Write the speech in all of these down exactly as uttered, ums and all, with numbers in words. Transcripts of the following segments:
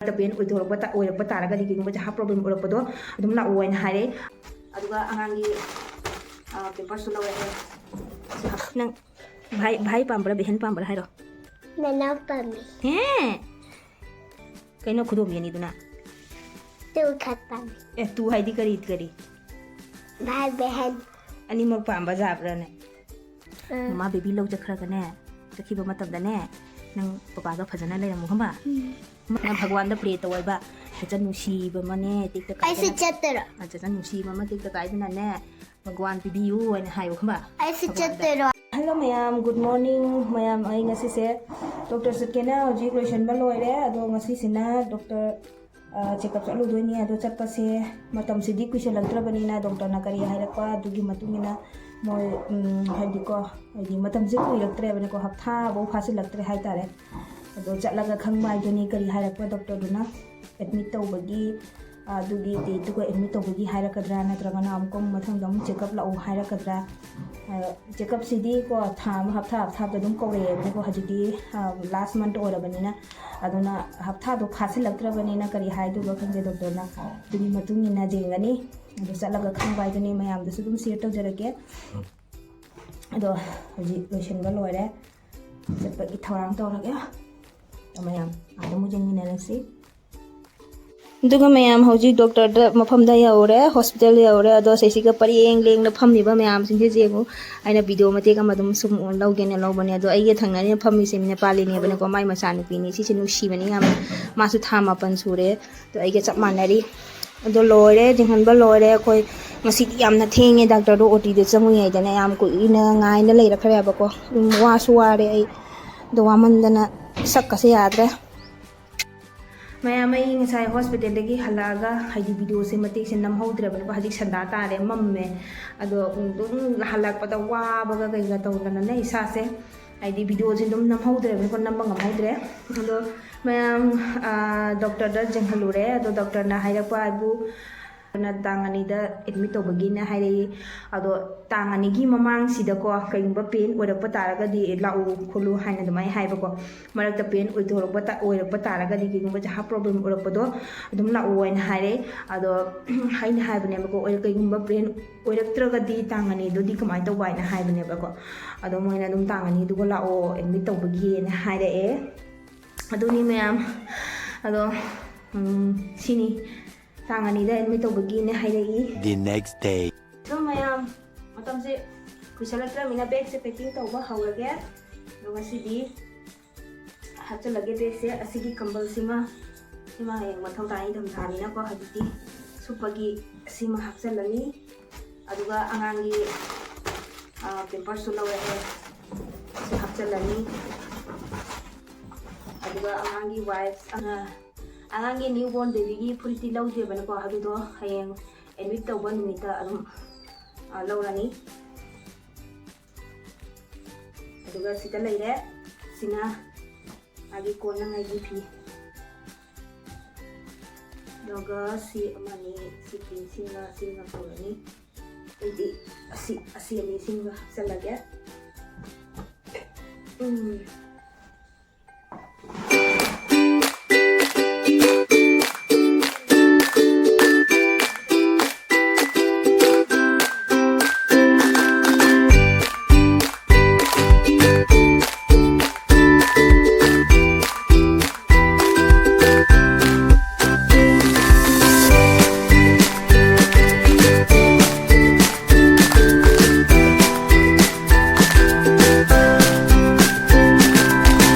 ꯇꯄꯦꯟ ꯑꯣꯏꯊꯣꯔꯛꯄ ꯇ-, ꯑꯣꯏꯔꯛꯄ ꯇꯥꯔꯒꯗꯤ, ꯀꯩꯒꯨꯝꯕ ꯍꯥꯔꯠ ꯄ꯭ꯔꯣꯕ꯭ꯂꯦꯝ ꯑꯣꯏꯔꯛꯄꯗꯣ ꯑꯗꯨꯝ ꯂꯥꯛꯑꯣ ꯍꯥꯏꯅ ꯍꯥꯏꯔꯦ꯫ ꯑꯗꯨꯒ ꯑꯉꯥꯡꯒꯤ, ꯑ, ꯄꯦꯝꯄꯔꯁꯁꯨ ꯂꯧꯔꯛꯑꯦ꯫ ꯅꯪ ꯚꯥꯏ, ꯚꯥꯏ ꯄꯥꯝꯕ꯭ꯔꯥ, ꯕꯦꯍꯟ ꯄꯥꯝꯕ꯭ꯔꯥ ꯍꯥꯏꯔꯣ? ꯅꯅꯥꯎ ꯄꯥꯝꯃꯤ꯫ ꯍꯦ! ꯀꯩꯅꯣ ꯈꯨꯗꯣꯝꯕꯤ ꯑꯅꯤꯗꯨꯅ? ꯇꯨ ꯈꯛ ꯄꯥꯝꯃꯤ꯫ ꯑꯦ, ꯇꯨ ꯍꯥꯏꯗꯤ ꯀꯔꯤ, ꯀꯔꯤ? ꯚꯥꯏ ꯕꯦꯍꯟ꯫ ꯑꯅꯤꯃꯛ ꯄꯥꯝꯕ ꯌꯥꯕ꯭ꯔꯥꯅꯦ? ꯑꯥ꯫ ꯃꯃꯥ ꯕꯦꯕꯤ ꯂꯧ ꯆꯠꯈ꯭ꯔꯒꯅꯦ, ꯆꯠꯈꯤꯕ ꯃꯇꯝꯗꯅꯦ, ꯅꯪ ꯄꯄꯥꯒ ꯐꯖꯅ ꯂꯩꯔꯝꯃꯨ ꯈꯪꯕ? ꯎꯝ꯫ ꯅꯪ ꯚꯒꯋꯥꯟꯗ ꯄ꯭ꯔꯦ ꯇꯧ ꯍꯥꯏꯕ, ꯆꯆꯟ ꯅꯨꯡꯁꯤꯕ ꯑꯃꯅꯦ, ꯇꯦꯛꯇ ꯑꯩꯁꯨ ꯀꯥꯏꯗꯅ-, ꯆꯠꯇꯣꯏꯔꯣ? ꯑ, ꯆꯆꯟ ꯅꯨꯡꯁꯤꯕ ꯑꯃ ꯇꯦꯛꯇ ꯀꯥꯏꯗꯅꯅꯦ, ꯚꯒꯋꯥꯟ ꯄꯤꯕꯤꯌꯨ ꯍꯥꯏꯅ ꯍꯥꯏꯌꯨ ꯈꯪꯕ? ꯑꯩꯁꯨ ꯚꯒꯋꯥꯟꯗ꯫ ꯆꯠꯇꯣꯏꯔꯣ? Hello ꯃꯌꯥꯝ, good morning꯫ ꯃꯌꯥꯝ, ꯑꯩ ꯉꯁꯤꯁꯦ ꯗꯣꯛꯇꯔ ꯆꯠꯀꯦꯅ ꯍꯧꯖꯤꯛ ꯂꯣꯏꯁꯤꯟꯕ ꯂꯣꯏꯔꯦ꯫ ꯑꯗꯣ ꯉꯁꯤꯁꯤꯅ ꯗꯣꯛꯇꯔ, ꯑ, ꯆꯦꯛꯑꯞ ꯆꯠꯂꯨꯗꯣꯏꯅꯤ꯫ ꯑꯗꯣ ꯆꯠꯄꯁꯦ ꯃꯇꯝꯁꯤꯗꯤ ꯀꯨꯏꯁꯜꯂꯛꯇ꯭ꯔꯕꯅꯤꯅ ꯗꯣꯛꯇꯔꯅ ꯀꯔꯤ ꯍꯥꯏꯔꯛꯄ ꯑꯗꯨꯒꯤ ꯃꯇꯨꯡ ꯏꯟꯅ ꯃꯣꯏ, ꯎꯝ, ꯍꯥꯏꯗꯤꯀꯣ, ꯍꯥꯏꯗꯤ ꯃꯇꯝꯁꯦ ꯀꯨꯏꯔꯛꯇ꯭ꯔꯦꯕꯅꯦꯀꯣ, ꯍꯞꯇꯥꯐꯧ ꯐꯥꯁꯤꯜꯂꯛꯇ꯭ꯔꯦ ꯍꯥꯏꯇꯥꯔꯦ꯫ ꯑꯗꯣ ꯆꯠꯂꯒ ꯈꯪꯕ ꯍꯥꯏꯗꯨꯅꯤ ꯀꯔꯤ ꯍꯥꯏꯔꯛꯄ ꯗꯣꯛꯇꯔꯗꯨꯅ꯫ ꯑꯦꯗꯃꯤꯠ ꯇꯧꯕꯒꯤ, ꯑꯗꯨꯒꯤ ꯗꯦꯠꯇꯨꯒ ꯑꯦꯗꯃꯤꯠ ꯇꯧꯕꯒꯤ ꯍꯥꯏꯔꯛꯀꯗ꯭ꯔꯥ, ꯅꯠꯇ꯭ꯔꯒꯅ ꯑꯃꯨꯛꯀ ꯃꯊꯪꯗ ꯑꯃꯨꯛ ꯆꯦꯛꯑꯞ ꯂꯥꯛꯎ ꯍꯥꯏꯔꯛꯀꯗ꯭ꯔꯥ? ꯑ, ꯆꯦꯛꯑꯞꯁꯤꯗꯤꯀꯣ, ꯊꯥ ꯑꯃ, ꯍꯞꯇꯥ ꯍꯞꯇꯥꯗ ꯑꯗꯨꯝ ꯀꯧꯔꯛꯑꯦꯕꯀꯣ꯫ ꯍꯧꯖꯤꯛꯇꯤ, ꯑ, ꯂꯥꯁ ꯃꯟꯠ ꯑꯣꯏꯔꯕꯅꯤꯅ, ꯑꯗꯨꯅ ꯍꯞꯇꯥꯗꯣ ꯐꯥꯁꯤꯜꯂꯛꯇ꯭ꯔꯕꯅꯤꯅ ꯀꯔꯤ ꯍꯥꯏꯗꯣꯏꯕ ꯈꯪꯗꯦ ꯗꯣꯛꯇꯔꯅ꯫ ꯑꯗꯨꯒꯤ ꯃꯇꯨꯡ ꯏꯟꯅ ꯌꯦꯡꯒꯅꯤ꯫ ꯑꯗꯨ ꯆꯠꯂꯒ ꯈꯪꯕ ꯍꯥꯏꯗꯨꯅꯤ, ꯃꯌꯥꯝꯗꯁꯨ ꯑꯗꯨꯝ ꯁꯤꯌꯔ ꯇꯧꯖꯔꯛꯀꯦ꯫ ꯑꯗꯣ ꯍꯧꯖꯤꯛ ꯂꯣꯏꯁꯤꯟꯕ ꯂꯣꯏꯔꯦ, ꯆꯠꯄꯒꯤ ꯊꯧꯔꯥꯡ ꯇꯧꯔꯒꯦ꯫ ꯃꯌꯥꯝ ꯑꯥꯗ ꯑꯃꯨꯛ ꯌꯦꯡꯃꯤꯟꯅꯔꯁꯤ꯫ ꯑꯗꯨꯒ ꯃꯌꯥꯝ ꯍꯧꯖꯤꯛ ꯗꯣꯛꯇꯔꯗ ꯃꯐꯝꯗ ꯌꯧꯔꯦ, ꯍꯣꯁꯄꯤꯇꯥꯜ ꯌꯧꯔꯦ꯫ ꯑꯗꯣ ꯁꯤꯁꯤꯒ ꯄꯔꯦꯡ ꯂꯦꯡꯅ ꯐꯝꯃꯤꯕ ꯃꯌꯥꯝꯁꯤꯡꯁꯦ ꯌꯦꯡꯉꯨ꯫ ꯑꯩꯅ ꯚꯤꯗꯤꯑꯣ ꯃꯇꯦꯛ ꯑꯃ ꯑꯗꯨꯝ ꯁꯨꯝ ꯂꯧꯒꯦꯅ ꯂꯧꯕꯅꯦ꯫ ꯑꯗꯣ ꯑꯩꯒ ꯊꯪꯅꯔꯤꯅ ꯐꯝꯃꯤꯁꯦ ꯅꯦꯄꯥꯂꯤꯅꯦꯕꯅꯦꯀꯣ, ꯃꯥꯏ ꯃꯆꯥꯅꯨꯄꯤꯅꯤ꯫ ꯁꯤꯁꯦ ꯅꯨꯡꯁꯤꯕꯅꯤ ꯌꯥꯝꯅ, ꯃꯥꯁꯨ ꯊꯥ ꯃꯥꯄꯟ ꯁꯨꯔꯦ꯫ ꯑꯗꯣ ꯑꯩꯒ ꯆꯞ ꯃꯥꯟꯅꯔꯤ꯫ ꯑꯗꯣ ꯂꯣꯏꯔꯦ, ꯌꯦꯡꯍꯟꯕ ꯂꯣꯏꯔꯦ꯫ ꯑꯩꯈꯣꯏ ꯉꯁꯤꯗꯤ ꯌꯥꯝꯅ ꯊꯦꯡꯉꯦ, ꯗꯥꯛꯇꯔꯗꯣ ꯑꯣ ꯇꯤꯗ ꯆꯪꯉꯨꯏ ꯍꯥꯏꯗꯅ ꯌꯥꯝ ꯀꯨꯏꯅ ꯉꯥꯏꯅ ꯂꯩꯔꯛꯈ꯭ꯔꯦꯕꯀꯣ꯫ ꯎꯝ, ꯋꯥꯁꯨ ꯋꯥꯔꯦ ꯑꯩ, ꯑꯗꯣ ꯋꯥꯃꯟꯗꯅ ꯁꯛꯀꯁꯦ ꯌꯥꯗ꯭ꯔꯦ꯫ ꯃꯌꯥꯝ, ꯑꯩ ꯉꯁꯥꯏ ꯍꯣꯁꯄꯤꯇꯥꯜꯗꯒꯤ ꯍꯜꯂꯛꯑꯒ, ꯍꯥꯏꯗꯤ, ꯚꯤꯗꯤꯑꯣꯁꯦ ꯃꯇꯦꯛꯁꯦ ꯅꯝꯍꯧꯗ꯭ꯔꯦꯕꯀꯣ, ꯍꯧꯖꯤꯛ ꯁꯟꯗꯥ ꯇꯥꯔꯦ, ꯃꯝꯃꯦ꯫ ꯑꯗꯣ ꯑꯗꯨꯝ ꯍꯜꯂꯛꯄꯗ ꯋꯥꯕꯒ ꯀꯩꯒ ꯇꯧꯗꯅꯅꯦ, ꯏꯁꯥꯁꯦ, ꯍꯥꯏꯗꯤ, ꯚꯤꯗꯤꯑꯣꯁꯦ ꯑꯗꯨꯝ ꯅꯝꯍꯧꯗ꯭ꯔꯦꯕꯀꯣ, ꯅꯝꯕ ꯉꯝꯍꯧꯗ꯭ꯔꯦ꯫ ꯑꯗꯣ ꯃꯌꯥꯝ, ꯑꯥ, ꯗꯣꯛꯇꯔꯗ ꯌꯦꯡꯍꯜꯂꯨꯔꯦ꯫ ꯑꯗꯣ ꯗꯣꯛꯇꯔꯅ ꯍꯥꯏꯔꯛꯄ ꯍꯥꯏꯕꯨ, ꯑꯗꯨꯅ ꯇꯥꯡ ꯑꯅꯤꯗ ꯑꯦꯗꯃꯤꯠ ꯇꯧꯕꯒꯤꯅ ꯍꯥꯏꯔꯛꯏ꯫ ꯑꯗꯣ ꯇꯥꯡ ꯑꯅꯤꯒꯤ ꯃꯃꯥꯡꯁꯤꯗꯀꯣ, ꯀꯩꯒꯨꯝꯕ ꯄꯦꯟ ꯑꯣꯏꯔꯛꯄ ꯇꯥꯔꯒꯗꯤ ꯂꯥꯛꯎ ꯈꯣꯠꯂꯨ ꯍꯥꯏꯅ ꯑꯗꯨꯃꯥꯏꯅ ꯍꯥꯏꯕꯀꯣ꯫ ꯃꯔꯛꯇ ꯄꯦꯟ ꯑꯣꯏꯊꯣꯔꯛꯄ ꯇꯥ- ꯑꯣꯏꯔꯛꯄ ꯇꯥꯔꯒꯗꯤ, ꯀꯩꯒꯨꯝꯕ ꯖꯍꯥ ꯄ꯭ꯔꯣꯕ꯭ꯂꯦꯝ ꯑꯣꯏꯔꯛꯄꯗꯣ, ꯑꯗꯨꯝ ꯂꯥꯛꯑꯣ ꯍꯥꯏꯅ ꯍꯥꯏꯔꯛꯑꯦ꯫ ꯑꯗꯣ ꯑꯩꯅ ꯍꯥꯏꯕꯅꯦꯕꯀꯣ, ꯑꯣꯏꯔ- ꯀꯩꯒꯨꯝꯕ ꯄꯦꯟ ꯑꯣꯏꯔꯛꯇ꯭ꯔꯒꯗꯤ ꯇꯥꯡ ꯑꯅꯤꯗꯨꯗꯤ ꯀꯃꯥꯏꯅ ꯇꯧꯕ ꯍꯥꯏꯅ ꯍꯥꯏꯕꯅꯦꯕꯀꯣ꯫ ꯑꯗꯣ ꯃꯣꯏꯅ ꯑꯗꯨꯝ ꯇꯥꯡ ꯑꯅꯤꯗꯨꯒ ꯂꯥꯛꯑꯣ ꯑꯦꯗꯃꯤꯠ ꯇꯧꯕꯒꯤꯅ ꯍꯥꯏꯔꯛꯑꯦ꯫ ꯑꯗꯨꯅꯤ ꯃꯌꯥꯝ꯫ ꯑꯗꯣ ꯎꯝ, ꯁꯤꯅꯤ ꯇꯥꯡ ꯑꯅꯤꯗ ꯑꯦꯗꯃꯤꯠ ꯇꯧꯕꯒꯤꯅ ꯍꯥꯏꯔꯛꯏ꯫ The next day. ꯑꯗꯣ ꯃꯌꯥꯝ, ꯃꯇꯝꯁꯦ ꯀꯨꯏꯁꯜꯂꯛꯇ꯭ꯔꯕꯅꯤꯅ ꯕꯦꯒꯁꯦ ꯄꯦꯀꯤꯡ ꯇꯧꯕ ꯍꯧꯔꯒꯦ꯫ ꯑꯗꯣ ꯉꯁꯤꯗꯤ ꯍꯥꯞꯆꯤꯜꯂꯒꯦ ꯕꯦꯒꯁꯦ꯫ ꯑꯁꯤꯒꯤ ꯀꯝꯕꯜꯁꯤꯃ, ꯁꯤꯃ ꯍꯌꯦꯡ ꯃꯊꯧ ꯇꯥꯏ, ꯏꯪꯊꯝꯊꯥꯅꯤꯅꯀꯣ꯫ ꯍꯧꯖꯤꯛꯇꯤ ꯁꯨꯞꯄꯒꯤ ꯑꯁꯤꯃ ꯍꯥꯞꯆꯤꯜꯂꯅꯤ꯫ ꯑꯗꯨꯒ ꯑꯉꯥꯡꯒꯤ ꯄꯦꯝꯄꯔꯁꯨ ꯂꯧꯔꯛꯑꯦ, ꯁꯤ ꯍꯥꯞꯆꯤꯜꯂꯅꯤ꯫ ꯑꯗꯨꯒ ꯑꯉꯥꯡꯒꯤ ꯋꯥꯏꯞꯁ, ꯑꯉꯥꯡꯒꯤ ꯅ꯭ꯌꯨ ꯕꯣꯔꯟ ꯕꯦꯕꯤꯒꯤ ꯐꯨꯔꯤꯠꯇꯤ ꯂꯧꯗ꯭ꯔꯦꯕꯅꯀꯣ, ꯑꯗꯨꯗꯣ ꯍꯌꯦꯡ ꯑꯦꯗꯃꯤꯠ ꯇꯧꯕ ꯅꯨꯃꯤꯠꯇ ꯑꯗꯨꯝ ꯂꯧꯔꯅꯤ꯫ ꯑꯗꯨꯒ ꯁꯤꯗ ꯂꯩꯔꯦ, ꯁꯤꯅ ꯃꯥꯒꯤ ꯀꯣꯟꯅꯉꯥꯏꯒꯤ ꯐꯤ꯫ ꯑꯗꯨꯒ ꯁꯤ ꯑꯃꯅꯤ, ꯁꯤ ꯄꯤꯡꯁꯤꯡꯒ ꯁꯤꯒ ꯄꯨꯔꯅꯤ꯫ ꯑꯩꯗꯤ ꯑꯁꯤ, ꯑꯁꯤ ꯑꯅꯤꯁꯤꯡꯒ ꯍꯥꯞꯆꯤꯜꯂꯒꯦ꯫ ꯎꯝ꯫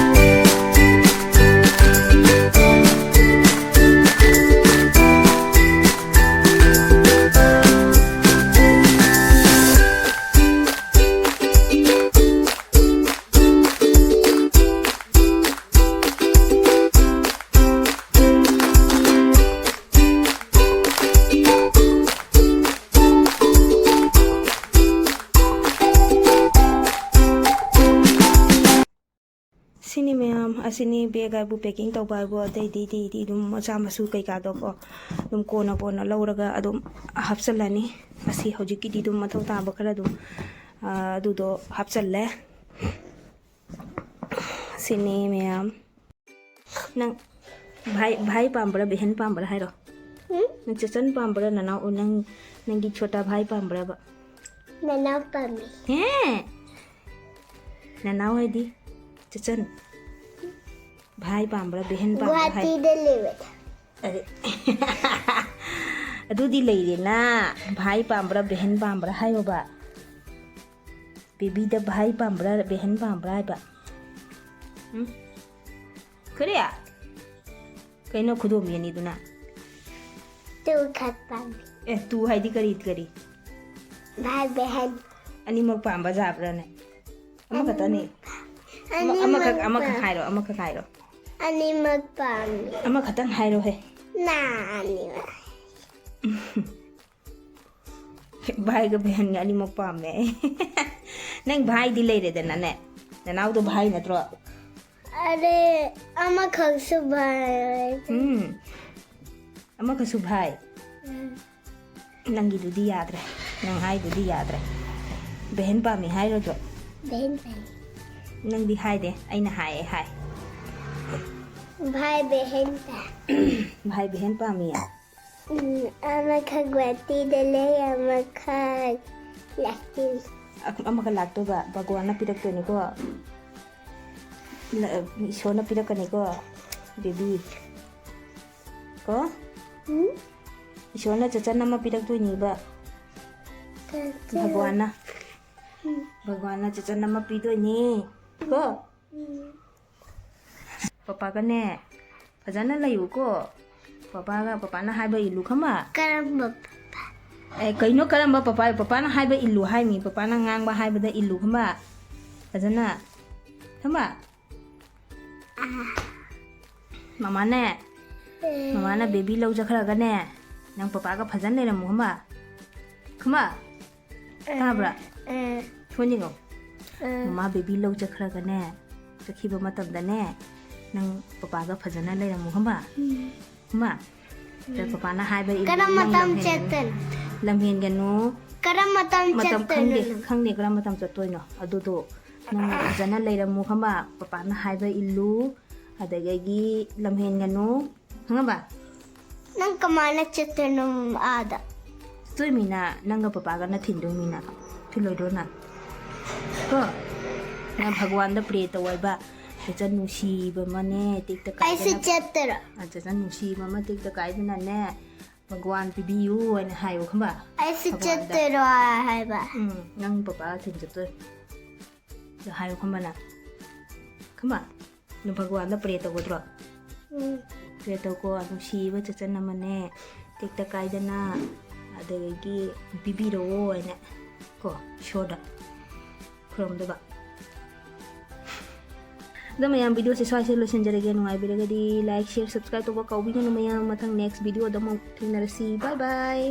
ꯁꯤꯅꯤ ꯕꯦꯒ ꯍꯥꯏꯕꯨ, ꯄꯦꯀꯤꯡ ꯇꯧꯕ ꯍꯥꯏꯕꯨ, ꯑꯇꯩꯗꯤ ꯑꯇꯩꯗꯤ ꯑꯗꯨꯝ ꯃꯆꯥ ꯃꯁꯨ ꯀꯩꯀꯥꯗꯣꯀꯣ, ꯑꯗꯨꯝ ꯀꯣꯟꯅ ꯀꯣꯟꯅ ꯂꯧꯔꯒ ꯑꯗꯨꯝ ꯍꯥꯞꯆꯤꯜꯂꯅꯤ꯫ ꯑꯁꯤ ꯍꯧꯖꯤꯛꯀꯤꯗꯤ ꯑꯗꯨꯝ ꯃꯊꯧ ꯇꯥꯕ ꯈꯔ ꯑꯗꯨꯝ, ꯑ, ꯑꯗꯨꯗꯣ ꯍꯥꯞꯆꯤꯜꯂꯦ꯫ ꯁꯤꯅꯤ ꯃꯌꯥꯝ꯫ ꯅꯪ ꯚꯥꯏ, ꯚꯥꯏ ꯄꯥꯝꯕ꯭ꯔꯥ, ꯕꯦꯍꯟ ꯄꯥꯝꯕ꯭ꯔꯥ ꯍꯥꯏꯔꯣ? ꯎꯝ? ꯅꯪ ꯆꯆꯟ ꯄꯥꯝꯕ꯭ꯔꯥ, ꯅꯅꯥꯎ, ꯅꯪ, ꯅꯪꯒꯤ ꯁꯣꯇꯥ ꯚꯥꯏ ꯄꯥꯝꯕ꯭ꯔꯕ? ꯅꯅꯥꯎ ꯄꯥꯝꯃꯤ꯫ ꯍꯦ? ꯅꯅꯥꯎ ꯍꯥꯏꯗꯤ ꯆꯆꯟ꯫ ꯚꯥꯏ ꯄꯥꯝꯕ꯭ꯔꯥ, ꯕꯦꯍꯟ ꯄꯥꯝꯕ꯭ꯔꯥ ꯍꯥꯏ-, ꯒꯨꯋꯥꯍꯥꯇꯤꯗ ꯂꯩꯕꯗꯣ꯫ ꯑꯗꯨ-, ꯑꯗꯨꯗꯤ ꯂꯩꯔꯦꯅ꯫ ꯚꯥꯏ ꯄꯥꯝꯕ꯭ꯔꯥ, ꯕꯦꯍꯟ ꯄꯥꯝꯕ꯭ꯔꯥ ꯍꯥꯏꯌꯣꯕ꯫ ꯕꯦꯕꯤꯗ ꯚꯥꯏ ꯄꯥꯝꯕ꯭ꯔꯥ, ꯕꯦꯍꯟ ꯄꯥꯝꯕ꯭ꯔꯥ ꯍꯥꯏꯕ꯫ ꯎꯝ? ꯀꯔꯤ? ꯀꯩꯅꯣ ꯈꯨꯗꯣꯝꯕꯤ ꯑꯅꯤꯗꯨꯅ? ꯇꯨ ꯈꯛ ꯄꯥꯝꯃꯤ꯫ ꯑꯦ, ꯇꯨ ꯍꯥꯏꯗꯤ ꯀꯔꯤ, ꯀꯔꯤ? ꯚꯥꯏ ꯕꯦꯍꯟ꯫ ꯑꯅꯤꯃꯛ ꯄꯥꯝꯕ ꯌꯥꯕ꯭ꯔꯥꯅꯦ? ꯑꯃꯈꯛꯇꯅꯤ꯫ ꯑꯅꯤꯃꯛ ꯑꯃ-, ꯑꯃꯈꯛ, ꯑꯅꯤꯃꯛ ꯑꯃꯈꯛ ꯄꯥꯝ-, ꯍꯥꯏꯔꯣ, ꯑꯃꯈꯛ ꯍꯥꯏꯔꯣ꯫ ꯑꯅꯤꯃꯛ ꯄꯥꯝꯃꯤ꯫ ꯑꯃꯈꯛꯇꯪ ꯍꯥꯏꯔꯣꯍꯦ꯫ ꯅꯥ, ꯑꯅꯤꯃꯛ꯫ ꯚꯥꯏꯒ ꯕꯦꯍꯟꯒ ꯑꯅꯤꯃꯛ ꯄꯥꯝꯃꯦ꯫ ꯅꯪ ꯚꯥꯏꯗꯤ ꯂꯩꯔꯦꯗꯅꯅꯦ꯫ ꯅꯅꯥꯎꯗꯣ ꯚꯥꯏ ꯅꯠꯇ꯭ꯔꯣ? ꯑꯔꯦ, ꯑꯃꯈꯛꯁꯨ ꯚꯥꯏ꯫ ꯎꯝ꯫ ꯑꯃꯈꯛꯁꯨ ꯚꯥꯏ꯫ ꯎꯝ꯫ ꯅꯪꯒꯤꯗꯨꯗꯤ ꯌꯥꯗ꯭ꯔꯦ꯫ ꯅꯪ ꯍꯥꯏꯗꯨꯗꯤ ꯌꯥꯗ꯭ꯔꯦ꯫ ꯕꯦꯍꯟ ꯄꯥꯝꯃꯤ ꯍꯥꯏꯔꯣꯗꯣ? ꯕꯦꯍꯟ ꯄꯥꯝꯃꯤ꯫ ꯅꯪꯗꯤ ꯍꯥꯏꯗꯦ, ꯑꯩꯅ ꯍꯥꯏꯌꯦ ꯍꯥꯏ꯫ ꯚꯥꯏ ꯕꯦꯍꯟ ꯄꯥꯝꯃꯤ꯫ ꯚꯥꯏ ꯕꯦꯍꯟ ꯄꯥꯝꯃꯤ꯫ ꯎꯝ, ꯑꯃꯈꯛ ꯒꯨꯋꯥꯍꯥꯇꯤꯗ ꯂꯩ, ꯑꯃꯈꯛ ꯂꯥꯛꯇꯤꯟ꯫ ꯑ-, ꯑꯃꯈꯛ ꯂꯥꯛꯇꯣꯏꯕ, ꯚꯒꯋꯥꯟꯅ ꯄꯤꯔꯛꯇꯣꯏꯅꯤꯀꯣ꯫ ꯂ-, ꯏꯁꯣꯔꯅ ꯄꯤꯔꯛꯀꯅꯤꯀꯣ, ꯕꯦꯕꯤ꯫ ꯀꯣ? ꯎꯝ? ꯏꯁꯣꯔꯅ ꯆꯆꯟ ꯑꯃ ꯄꯤꯔꯛꯇꯣꯏꯅꯦꯕ꯫ ꯆꯆꯟ꯫ ꯚꯒꯋꯥꯟꯅ꯫ ꯎꯝ꯫ ꯚꯒꯋꯥꯟꯅ ꯆꯆꯟ ꯑꯃ ꯄꯤꯗꯣꯏꯅꯦ꯫ ꯀꯣ? ꯎꯝ꯫ ꯄꯄꯥꯒꯅꯦ ꯐꯖꯅ ꯂꯩꯌꯨꯀꯣ꯫ ꯄꯄꯥꯒ, ꯄꯄꯥꯅ ꯍꯥꯏꯕ ꯏꯜꯂꯨ, ꯈꯪꯕ? ꯀꯔꯝꯕ ꯄꯄꯥ? ꯑꯦ, ꯀꯩꯅꯣ ꯀꯔꯝꯕ ꯄꯄꯥ? ꯄꯄꯥꯅ ꯍꯥꯏꯕ ꯏꯜꯂꯨ ꯍꯥꯏꯃꯤ, ꯄꯄꯥꯅ ꯉꯥꯡꯕ ꯍꯥꯏꯕꯗ ꯏꯜꯂꯨ, ꯈꯪꯕ? ꯐꯖꯅ, ꯈꯪꯕ? ꯑꯥ꯫ ꯃꯃꯥꯅꯦ, ꯑꯦ꯫ ꯃꯃꯥꯅ ꯕꯦꯕꯤ ꯂꯧ ꯆꯠꯈ꯭ꯔꯒꯅꯦ, ꯅꯪ ꯄꯄꯥꯒ ꯐꯖꯅ ꯂꯩꯔꯝꯃꯨ, ꯈꯪꯕ? ꯈꯪꯕ? ꯇꯥꯕ꯭ꯔꯥ? ꯑꯦ꯫ ꯐꯣꯟ ꯌꯦꯡꯉꯣ꯫ ꯑꯦ꯫ ꯃꯃꯥ ꯕꯦꯕꯤ ꯂꯧ ꯆꯠꯈ꯭ꯔꯒꯅꯦ, ꯆꯠꯈꯤꯕ ꯃꯇꯝꯗꯅꯦ, ꯅꯪ ꯄꯄꯥꯒ ꯐꯖꯅ ꯂꯩꯔꯝꯃꯨ ꯈꯪꯕ? ꯈꯪꯕ? ꯄꯄꯥꯅ ꯍꯥꯏꯕ ꯏꯜꯂꯨ, ꯀꯔꯝꯕ ꯅꯪ ꯃꯇꯝ ꯂꯝ ꯍꯦꯟ- ꯆꯠꯇꯣꯏꯅꯣ? ꯂꯝ ꯍꯦꯟꯒꯅꯨ. ꯀꯔꯝꯕ ꯃꯇꯝ ꯃꯇꯝ ꯆꯠꯇꯣꯏꯅꯣ? ꯈꯪꯗꯦ, ꯈꯪꯗꯦ ꯀꯔꯝꯕ ꯃꯇꯝ ꯆꯠꯇꯣꯏꯅꯣ ꯑꯗꯨꯗꯣ. ꯅꯪ ꯐꯖꯅ ꯂꯩꯔꯝꯃꯨ ꯈꯪꯕ? ꯄꯄꯥꯅ ꯍꯥꯏꯕ ꯏꯜꯂꯨ, ꯑꯗꯒꯤ ꯂꯝ ꯍꯦꯟꯒꯅꯨ, ꯈꯪꯉꯕ? ꯅꯪ ꯀꯃꯥꯏꯅ ꯆꯠꯇꯣꯏꯅꯣ ꯑꯥꯗ? ꯆꯠꯇꯣꯏꯃꯤꯅ ꯅꯪꯒ ꯄꯄꯥꯒꯅ ꯊꯤꯟꯗꯣꯏꯃꯤꯅ. ꯊꯤꯜꯂꯣꯏꯗ꯭ꯔꯣ ꯅꯪ? ꯀꯣ? ꯅꯪ ꯚꯒꯋꯥꯟꯗ ꯄ꯭ꯔꯦ ꯇꯧ ꯍꯥꯏꯕ. ꯆꯆꯟ ꯅꯨꯡꯁꯤꯕ ꯑꯃꯅꯦ ꯇꯦꯛꯇ ꯑꯩꯁꯨ ꯀꯥꯏꯗꯅ. ꯆꯠꯇꯣꯏꯔꯣ? ꯑ, ꯆꯆꯟ ꯅꯨꯡꯁꯤꯕ ꯑꯃ ꯇꯦꯛꯇ ꯀꯥꯏꯗꯅꯅꯦ, ꯚꯒꯋꯥꯟ ꯄꯤꯕꯤꯌꯨ ꯍꯥꯏꯅ ꯍꯥꯏꯌꯣ ꯈꯪꯕ? ꯑꯩꯁꯨ ꯊꯧꯕꯥꯜꯗ. ꯆꯠꯇꯣꯏꯔꯣ ꯍꯥꯏꯕ? ꯎꯝ, ꯅꯪ ꯄꯄꯥ ꯊꯤꯟ ꯆꯠꯇꯣꯏ. ꯑꯗꯨ ꯍꯥꯏꯌꯣ ꯈꯪꯕ ꯅꯪ? ꯈꯪꯕ? ꯅꯪ ꯚꯒꯋꯥꯟꯗ ꯄ꯭ꯔꯦ ꯇꯧꯒꯗ꯭ꯔꯣ? ꯎꯝ. ꯄ꯭ꯔꯦ ꯇꯧꯀꯣ, ꯅꯨꯡꯁꯤꯕ ꯆꯆꯟ ꯑꯃꯅꯦ, ꯇꯦꯛꯇ ꯀꯥꯏꯗꯅ, ꯑꯗꯒꯤ ꯄꯤꯕꯤꯔꯛꯑꯣ ꯍꯥꯏꯅ ꯀꯣ, ꯏꯁꯣꯔꯗ ꯈꯨꯔꯨꯝꯗꯕ. ꯑꯗꯣ ꯃꯌꯥꯝ, ꯚꯤꯗꯤꯑꯣꯁꯦ ꯁ꯭ꯋꯥꯏꯁꯦ ꯂꯣꯏꯁꯤꯟꯖꯔꯒꯦ. ꯅꯨꯡꯉꯥꯏꯕꯤꯔꯒꯗꯤ like, share, subscribe ꯇꯧꯕ ꯀꯥꯎꯕꯤꯒꯅꯨ ꯃꯌꯥꯝ. ꯃꯊꯪ next ꯚꯤꯗꯤꯑꯣꯗ ꯑꯃꯨꯛ ꯊꯦꯡꯅꯔꯁꯤ. Bye bye.